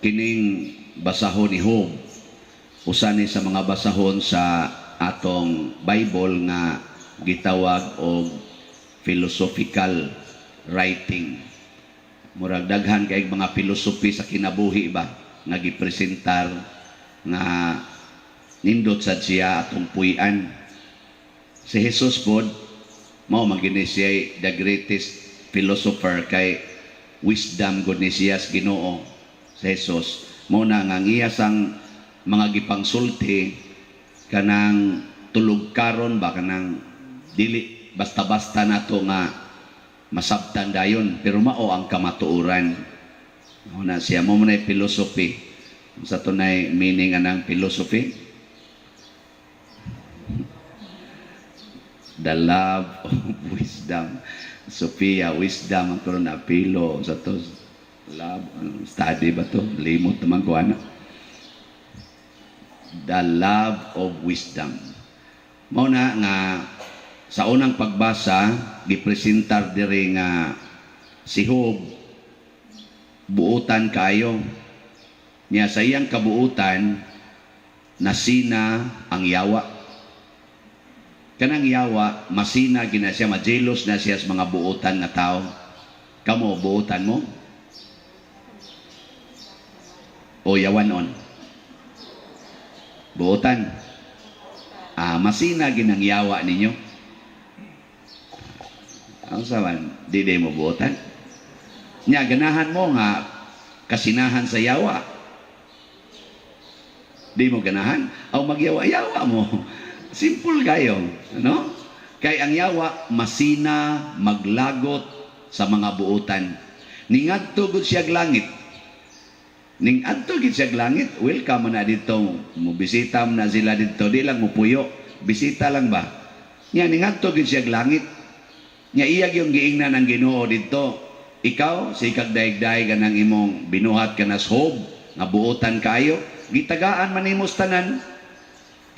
Kining basahon ni Job, usa ni sa mga basahon sa atong Bible nga gitawag og philosophical writing. Murag daghan kay mga philosophy sa kinabuhi ba nga gipresentar nga nindot sad siya atong puy-an. Si Jesus pod mao man gini siya, the greatest philosopher, kay wisdom gud ni siya sa Ginoo, si Jesus. Mao na nga ang iya sang mga gipangsulti kanang tulog karon ba, kanang dili basta-basta nato nga masabtan dayon, pero mao ang kamatuoran. Mao na siya, mao man philosophy. Sa tunay meaning anang philosophy? The love of wisdom. Sophia, wisdom ang karon apilo sa to love study ba to? Limot naman ko ana. The love of wisdom. Mao na nga sa unang pagbasa, gipresentar diri nga si Job buutan kayo. Nya sa iyang kabuutan, nasina ang yawa. Kanang yawa, masina gina siya, majelos na siya sa mga buutan nga tao. Kamo, buutan mo? O yawanon? Buutan. Ah, masina ginang yawa ninyo. Ang saban, di di mo buutan. Nya, ganahan mo nga kasinahan sa yawa. Di mo ganahan? Aw magyawa-yawa mo. Simple kayo, no? Kay ang yawa masina maglagot sa mga buutan. Ningadto gud siya langit. Ning adto gid siya langit, welcome na dito. Mo bisita mo na sila dito, di lang mo puyo. Bisita lang ba? Nya ningadto gid siya langit. Nya iya yung giingnan ang Ginoo dito. Ikaw, sikag daig-daig ang imong binuhat ka na Job, nga buotan kayo, gitagaan man nimo sa tanan,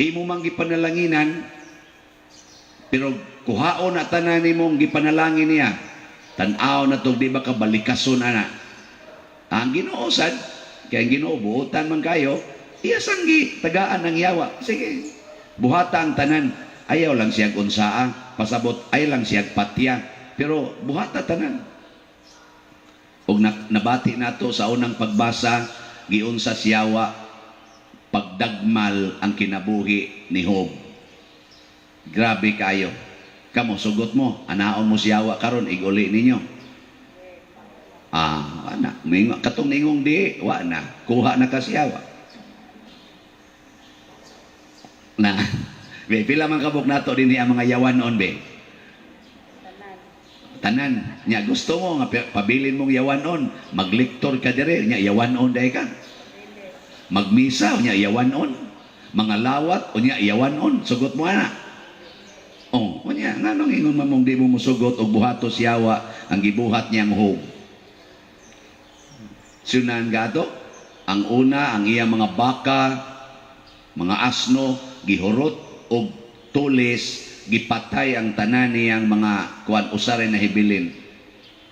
imo mang gipanalanginan, pero kuhaon na tanan nimong gipanalangin niya. Tan-aw na to, di ba ka balikason ana? Ang Ginoo sad, kay ang Ginoo buotan man kayo, iya sanggi tagaan ang yawa. Sige, buhata ang tanan. Ayaw lang siyag unsaa, pasabot ay lang siyag patya, pero buhata tanan. Og nabati nato sa unang pagbasa, giunsa siyawa pagdagmal ang kinabuhi ni Job. Grabe kayo. Kamo sugot mo, anaon mo siyawa karon iguli ninyo. Ah, ana, mingo katong ningong di, wa na, kuha na ka siyawa. Na, be, pila man kabuk nato dinhi ang mga yawanon, be? Tanan. Nya gusto mo nga pabilin mong yawanon, maglektor ka dire, nya yawanon day ka. Magmisa, nya yawanon. Mga lawat, unya yawanon, sugot mo ana. Oh, unya nganong ingon man mong di mo musugot og buhatos yawa ang gibuhat niyang Job? Sunan gato, ang una, ang iyang mga baka, mga asno, gihurot og tulis, gipatay ang tanan niyang mga kuan, usa ray nahibilin.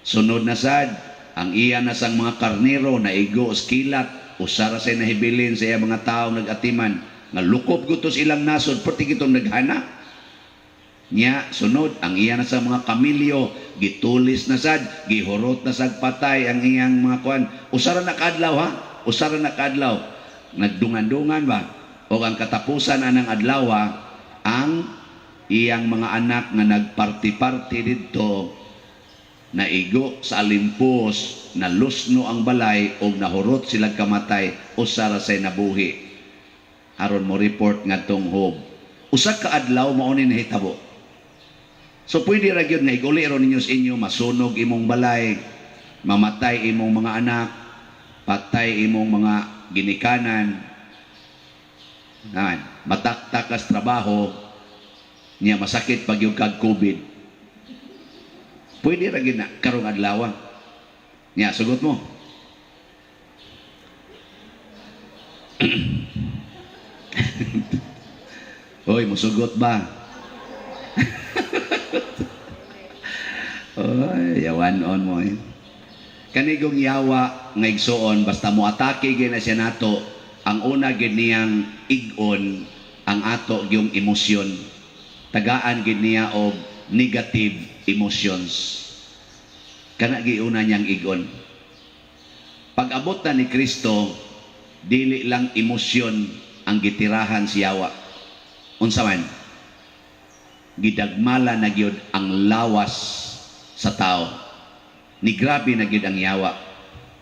Sunod na sad, ang iya na sang mga karnero naigo sa kilat, usa ra say nahibilin sa iya mga tao nag-atiman nga lukop gutos ilang nasod perti gitong naghana. Nya sunod, ang iya na sa mga kamilyo gitulis na sad, gihurot na sad, patay ang iyang mga kuan. Usa ra na kaadlaw ha, usa ra na kaadlaw. Nagdungan-dungan ba? O ang katapusan anang adlaw, ang iyang mga anak nga nagparty-party didto naigo sa alimpos, nalusno ang balay og nahurot sila kamatay, usa ra say nabuhi aron mo report ngadtong Job. Usa ka adlaw mao ni nahitabo. So pwede ra gyud nga iguli ro ninyo sa inyo, masunog imong balay, mamatay imong mga anak, patay imong mga ginikanan, nan, mataktak kas trabaho, niya masakit pag yung kag COVID. Pwede ra gyud na karong adlaw. Niya sugot mo. Hoy, musugot ba? Oy, yawan on mo eh. Kanigong yawa nga, igsuon, basta mo atake gyud na siya nato, ang una gyud niyang ig-on ang ato gyung emosyon. Tagaan gyud niya og negative emotions. Kana giuna niyang igon. Pag-abot na ni Kristo, dili lang emosyon ang gitirahan si yawa. Unsa man? Gidagmala na gyud ang lawas sa tao. Ni grabe na gyud ang yawa.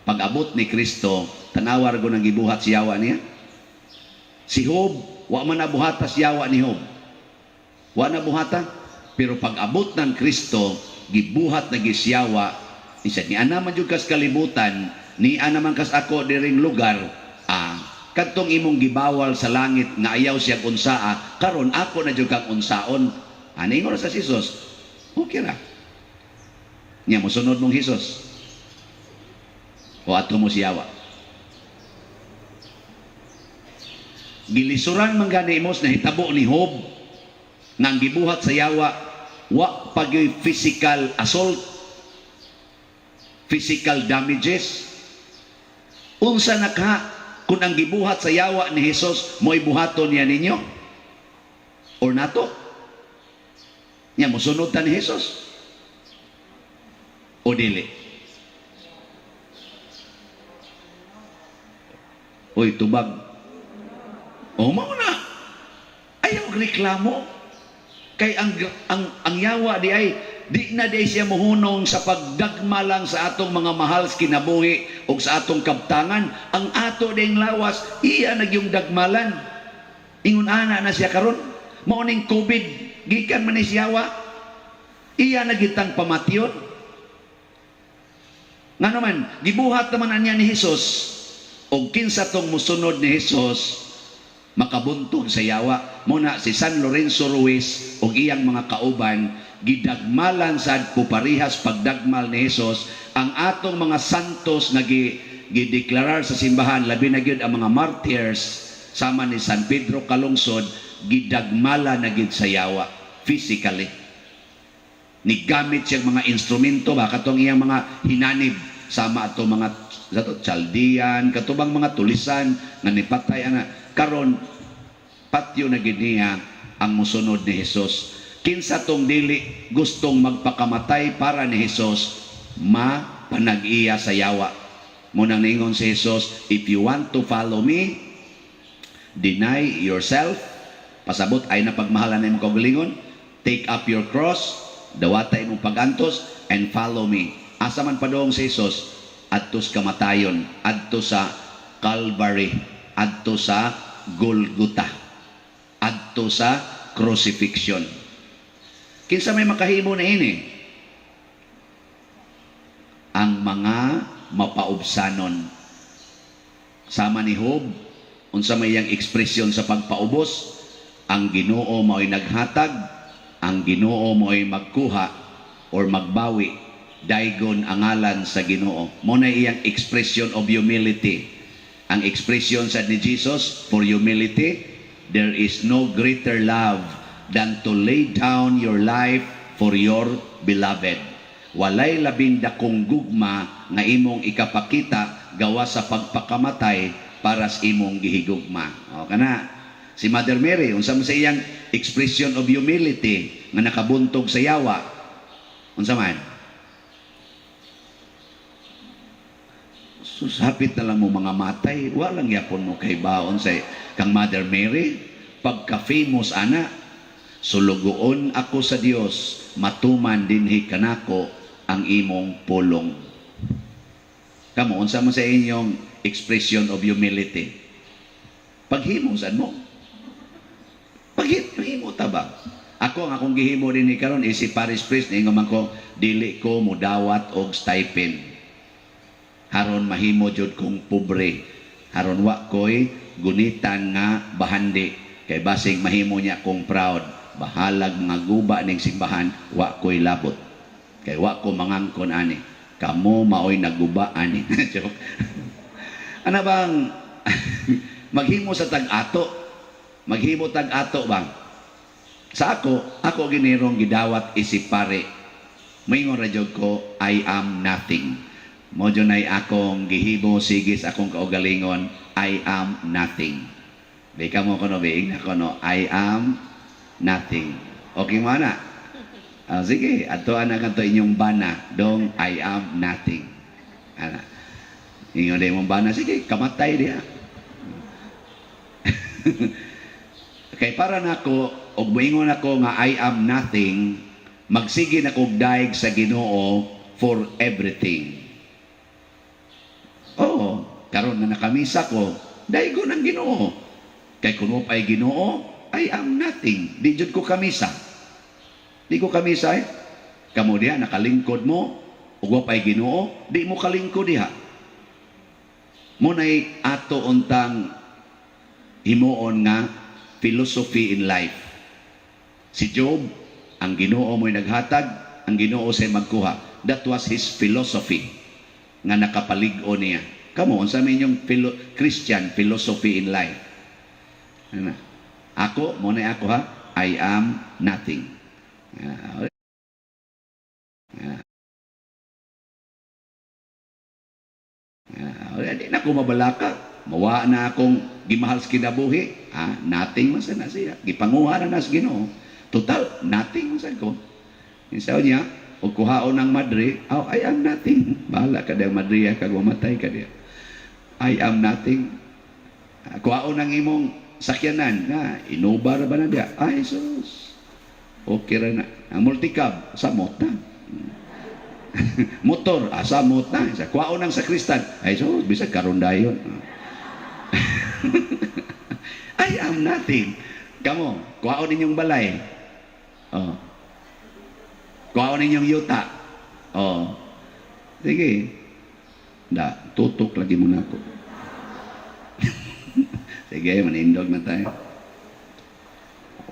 Pag-abot ni Kristo, tanawar ko nang gibuhat si yawa niya. Si Job, wa man nabuhata si yawa ni Job. Wa na buhata. Pero pag abot ng Kristo, gibuhat na gisyawa, isa ni ana man jud kas kalibutan, ni ana man kas ako diring lugar, kadtong imong gibawal sa langit nga ayaw siya unsaa, karon ako na jud kang unsaon. Ani ingon sa Jesus. Okay ra. Nya mosunod mong Hesus. O ato mo siyawa. Gilisuran man gani imos nahitabo ni Job nga ang gibuhat sa yawa wa pagyoy physical assault, physical damages. Unsa na ka kung ang gibuhat sa yawa ni Hesus mo'y buhaton niya ninyo or nato? Nya mosunod ta ni Hesus o dili? Uy, tubag. O mao na. Ayaw reklamo. Kay ang yawa di ay di na di siya mohunong sa pagdagma lang sa atong mga mahal sa kinabuhi o sa atong kabtangan. Ang ato ding lawas, iya na gyung dagmalan. Ingon ana na siya karon. Mao ning COVID, gikan man ni siyawa. Iya na gitang pamatyon. Ngano man, gibuhat naman niya ni Hesus og kinsa tong musunod ni Hesus makabuntog sa yawa. Muna si San Lorenzo Ruiz og iyang mga kauban gidagmalan sad puparihas pagdagmal ni Hesus. Ang atong mga santos nga gideklarar sa simbahan, labi na gyud ang mga martyrs sama ni San Pedro Calungsod, gidagmala na gyud sa yawa physically. Nigamit siyang mga instrumento ba, katong iyang mga hinanib sama ato mga zato Chaldean, katubang mga tulisan nga nipatay ana. Karon patyo na gid niya ang musunod ni Hesus. Kinsa tong dili gustong magpakamatay para ni Hesus, mapanag-iya sa yawa. Munang niingon si Hesus, "If you want to follow me, deny yourself." Pasabot ay na pagmahalan na imong kaugalingon. "Take up your cross," dawata imong pagantos, "and follow me." Asa man padong si Hesus? Adto sa kamatayon, adto sa Calvary, adto sa Golgotha, adto sa crucifixion. Kinsa may makahimo na ini? Ang mga mapaubsanon. Sama ni Job, unsa may iyang ekspresyon sa pagpaubos? "Ang Ginoo mao'y naghatag, ang Ginoo mao'y magkuha or magbawi, daygon ang ngalan sa Ginoo." Mo na iyang expression of humility. Ang expression sa ni Jesus for humility, "There is no greater love than to lay down your life for your beloved." Walay labing dakong gugma nga imong ikapakita gawa sa pagpakamatay para sa imong gihigugma. O kana si Mother Mary, unsa man sa iyang expression of humility nga nakabuntog sa yawa? Unsa man? Sus, hapit na lang mo mga matay, walang yapon mo kay baon sa kang Mother Mary, pagka-famous ana, "Sulugoon ako sa Dios, matuman dinhi kanako ang imong pulong." Kamo, unsa man sa inyong expression of humility? Paghimo sad mo. Paghimo ta ba? Ako, ang akong gihimo dinhi karon is si parish priest, niingon man ko, dili ko mudawat og stipend. Haron mahimo jud kong pobre. Haron wa ko'y gunitan nga bahandi. Kay basing mahimo niya kong proud. Bahalag mga guba ning simbahan, wa ko'y labot. Kay wa ko mangangkon ani. Kamo maoy naguba ani. Joke. Ano bang maghimo sa tag-ato? Maghimo tag-ato bang? Sa ako, ako ginirong gidawat isip pare. Maingon ra jud ko, "I am nothing." Mao jud nay akong gihimo sige sa akong kaugalingon, "I am nothing." Di ka mo kono biing na kono, "I am nothing." Okay mo na? Ah, sige, adtoan na kanto inyong bana, dong "I am nothing." Ana. Ingon mong bana, sige, kamatay diha. Kay para nako, og moingon ako nga "I am nothing," magsige na kog daig sa Ginoo for everything. Oo, karon na nakamisa ko, daigo ng Ginoo. Kay kung wa pa'y Ginoo, I am nothing. Di jud ko kamisa. Di ko kamisa eh. Kamo diha, nakalingkod mo, ug wa pa'y Ginoo, di mo kalingkod diha. Mao nay ato untang himuon nga philosophy in life. Si Job, ang Ginoo mo'y naghatag, ang Ginoo say magkuha. That was his philosophy nga nakapalig-o niya. Kamo, unsa may inyong Christian philosophy in life? Ano? Ako, mao na ako ha, "I am nothing." Di na ko mabalaka. Mawa na akong gimahal sa kinabuhi. Ah, nothing man sa na siya. Gipanguha na nas Ginoo. Total, nothing man sa ko. Isaw niya, o kuhaon ng madre, oh, I am nothing. Bahala ka diya madre kag mamatay ka diya. I am nothing. Ah, kuhaon ng imong sakyanan na inuba ra ba na diya? Ay sus. Okay ra na. Ang multicab, samot na. Motor, asa samot na. Sa kuhaon ng sakristan, ay sus, bisag karon dayon. I am nothing. Kamo, kuhaon ninyong balay. Oh. Kuhaon ninyong yuta. Oh. Sige. Da, tutok lagi muna ako. Sige, manindog na tayo.